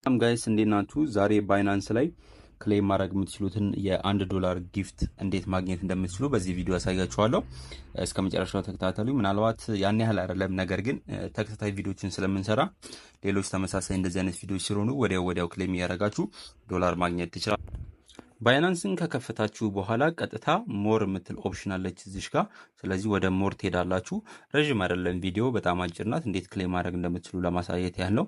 ሰላም guys፣ እንዴት ናችሁ? ዛሬ Binance ላይ claim ማድረግ የምትችሉትን የ1 ዶላር gift እንዴት ማግኘት እንደምትችሉ በዚህ ቪዲዮ አሳያችኋለሁ። እስከ መጨረሻው ተከታተሉ። ምናልባት ያን ያህል አይደለም፣ ነገር ግን ተከታታይ ቪዲዮችን ስለምንሰራ ሌሎች ተመሳሳይ እንደዚህ አይነት ቪዲዮች ሲሆኑ ወዲያው ወዲያው claim እያደረጋችሁ ዶላር ማግኘት ትችላላችሁ። Binance ን ከከፈታችሁ በኋላ ቀጥታ more የምትል option አለች እዚሽ ጋር። ስለዚህ ወደ more ትሄዳላችሁ። ረዥም አይደለም ቪዲዮ፣ በጣም አጭር ናት። እንዴት claim ማድረግ እንደምትችሉ ለማሳየት ያህል ነው።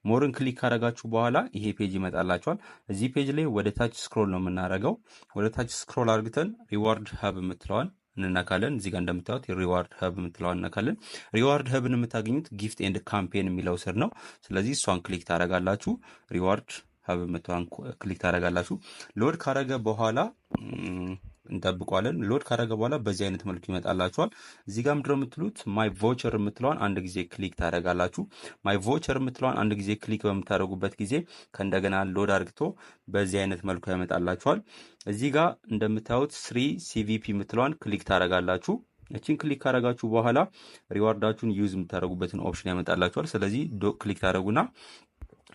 More ን click ካደረጋችሁ በኋላ ይሄ page ይመጣላችኋል። እዚህ page ላይ ወደ ታች scroll ነው የምናደርገው። ወደ ታች scroll አድርገን reward hub የምትለዋን እንነካለን። እዚህ ጋር እንደምታዩት reward hub የምትለዋን እንነካለን። Reward hub ን የምታገኙት gift and campaign የሚለው ስር ነው። ስለዚህ እሷን click ታደርጋላችሁ። Reward hub የምትለዋን click ታደርጋላችሁ። Load ካረገ በኋላ እንጠብቀዋለን። Load ካረገ በኋላ በዚህ አይነት መልኩ ይመጣላችኋል። እዚህ ጋር ምንድነው የምትሉት? My voucher የምትለዋን አንድ ጊዜ click ታደርጋላችሁ። My voucher የምትለዋን አንድ ጊዜ click በምታደርጉበት ጊዜ ከእንደገና load አርግቶ በዚህ አይነት መልኩ ያመጣላችኋል። እዚህ ጋር እንደምታዩት 3 CVP የምትለዋን click ታደርጋላችሁ። እችን click ካደረጋችሁ በኋላ reward ኣችሁን use የምታደርጉበትን option ያመጣላችኋል። ስለዚህ click ታደርጉና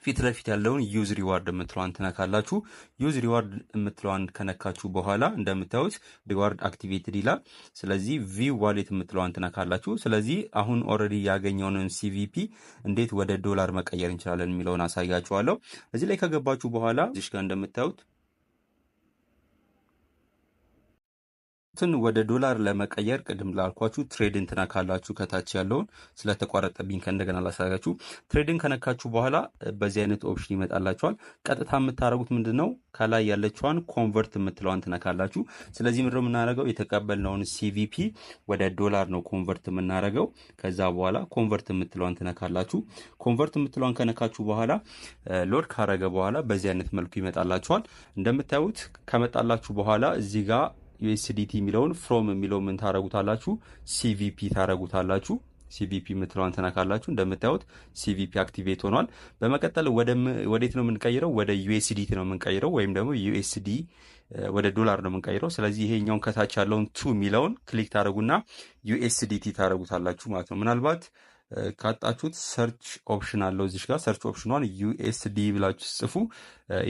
ፊት ለፊት ያለውን use reward የምትለዋን ትነካላችሁ። Use reward የምትለዋን ከነካችሁ በኋላ እንደምታዩት reward activated ይላል። ስለዚህ view wallet የምትለዋን ትነካላችሁ። ስለዚህ አሁን already ያገኘነውን CVP እንዴት ወደ ዶላር መቀየር እንችላለን የሚለውን አሳያችኋለሁ። እዚህ ላይ ከገባችሁ በኋላ እዚህ ጋር እንደምታዩት ትን ወደ ዶላር ለመቀየር ቅድም ላልኳችሁ trade ን ትነካላችሁ። ከታች ያለውን ስለተቋረጠብኝ ከእንደገና ላሳያችሁ። Trade ን ከነካችሁ በኋላ በዚህ አይነት option ይመጣላችኋል። ቀጥታ የምታደርጉት ምንድን ነው? ከላይ ያለችዋን convert የምትለዋን ትነካላችሁ። ስለዚህ ምንድነው የምናደርገው? የተቀበልነውን CVP ወደ ዶላር ነው convert የምናደርገው። ከዛ በኋላ convert የምትለዋን ትነካላችሁ። Convert የምትለዋን ከነካችሁ በኋላ load ካረገ በኋላ በዚህ አይነት መልኩ ይመጣላችኋል። እንደምታዩት ከመጣላችሁ በኋላ እዚህ ጋር USDT የሚለውን from የሚለው ምን ታረጉታላችሁ? CVP ታረጉታላችሁ። CVP የምትለዋን ትነካላችሁ። እንደምታዩት CVP activate ሆኗል። በመቀጠል ወዴት ነው የምንቀይረው? ወደ USDT ነው የምንቀይረው፣ ወይም ደግሞ USD ወደ ዶላር ነው የምንቀይረው። ስለዚህ ይሄኛውን ከታች ያለውን to የሚለውን click ታደረጉና USDT ታደረጉታላችሁ ማለት ነው። ምናልባት ካጣችሁት search option አለው፣ እዚሽ ጋር search option ኗን USD ብላችሁ ጽፉ፣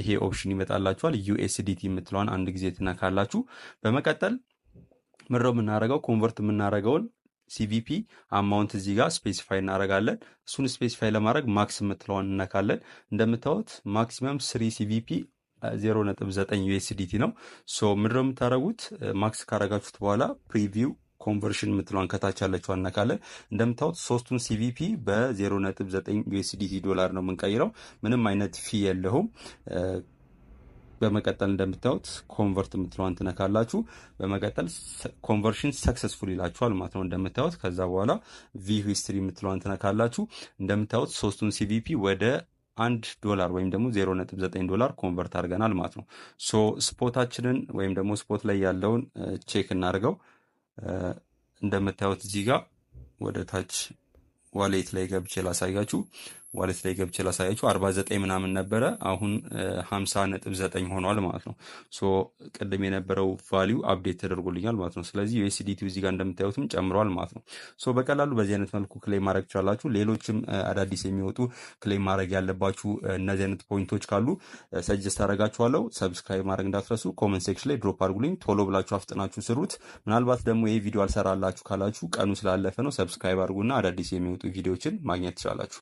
ይሄ option ይመጣላችኋል። USDT የምትለዋን አንድ ጊዜ ትነካላችሁ። በመቀጠል ምንድነው የምናደርገው? Convert የምናደርገውን CVP amount እዚህ ጋር specify እናደርጋለን። እሱን specify ለማድረግ max የምትለዋን እንነካለን። እንደምታዩት maximum 3 CVP 0.9 USDT ነው። So ምንድነው የምታደርጉት? Max ካረጋችሁት በኋላ preview conversion የምትለዋን ከታች ያለችው እነካለን። እንደምታዩት ሶስቱን CVP በ0.9 USDT ዶላር ነው የምንቀይረው። ምንም አይነት fee የለውም። በመቀጠል እንደምታዩት convert የምትለዋን ትነካላችሁ። በመቀጠል conversion successful ይላችኋል ማለት ነው እንደምታዩት። ከዛ በኋላ view history የምትለዋን ትነካላችሁ። እንደምታዩት ሶስቱን CVP ወደ 1 ዶላር ወይም ደግሞ 0.9 ዶላር convert አድርገናል ማለት ነው። So spot ኣችንን ወይም ደግሞ spot ላይ ያለውን check እናድርገው። እንደምታዩት እዚህ ጋር ወደ ታች wallet ላይ ገብቼ ላሳያችሁ። Wallet ላይ ገብቼ ላሳያችሁ፣ 49 ምናምን ነበረ፣ አሁን 50.9 ሆኗል ማለት ነው። So ቅድም የነበረው value update ተደርጎልኛል ማለት ነው። ስለዚህ USDT እዚህ ጋር እንደምታዩትም ጨምሯል ማለት ነው። So በቀላሉ በዚህ አይነት መልኩ claim ማድረግ ትችላላችሁ። ሌሎችም አዳዲስ የሚወጡ claim ማድረግ ያለባችሁ እነዚህ አይነት point ኦች ካሉ suggest አደርጋችኋለሁ። Subscribe ማድረግ እንዳትረሱ። Comment section ላይ drop አድርጉልኝ። ቶሎ ብላችሁ አፍጥናችሁ ስሩት። ምናልባት ደግሞ ይህ ቪዲዮ አልሰራላችሁ ካላችሁ ቀኑ ስላለፈ ነው። Subscribe አድርጉና አዳዲስ የሚወጡ ቪዲዮዎችን ማግኘት ትችላላችሁ።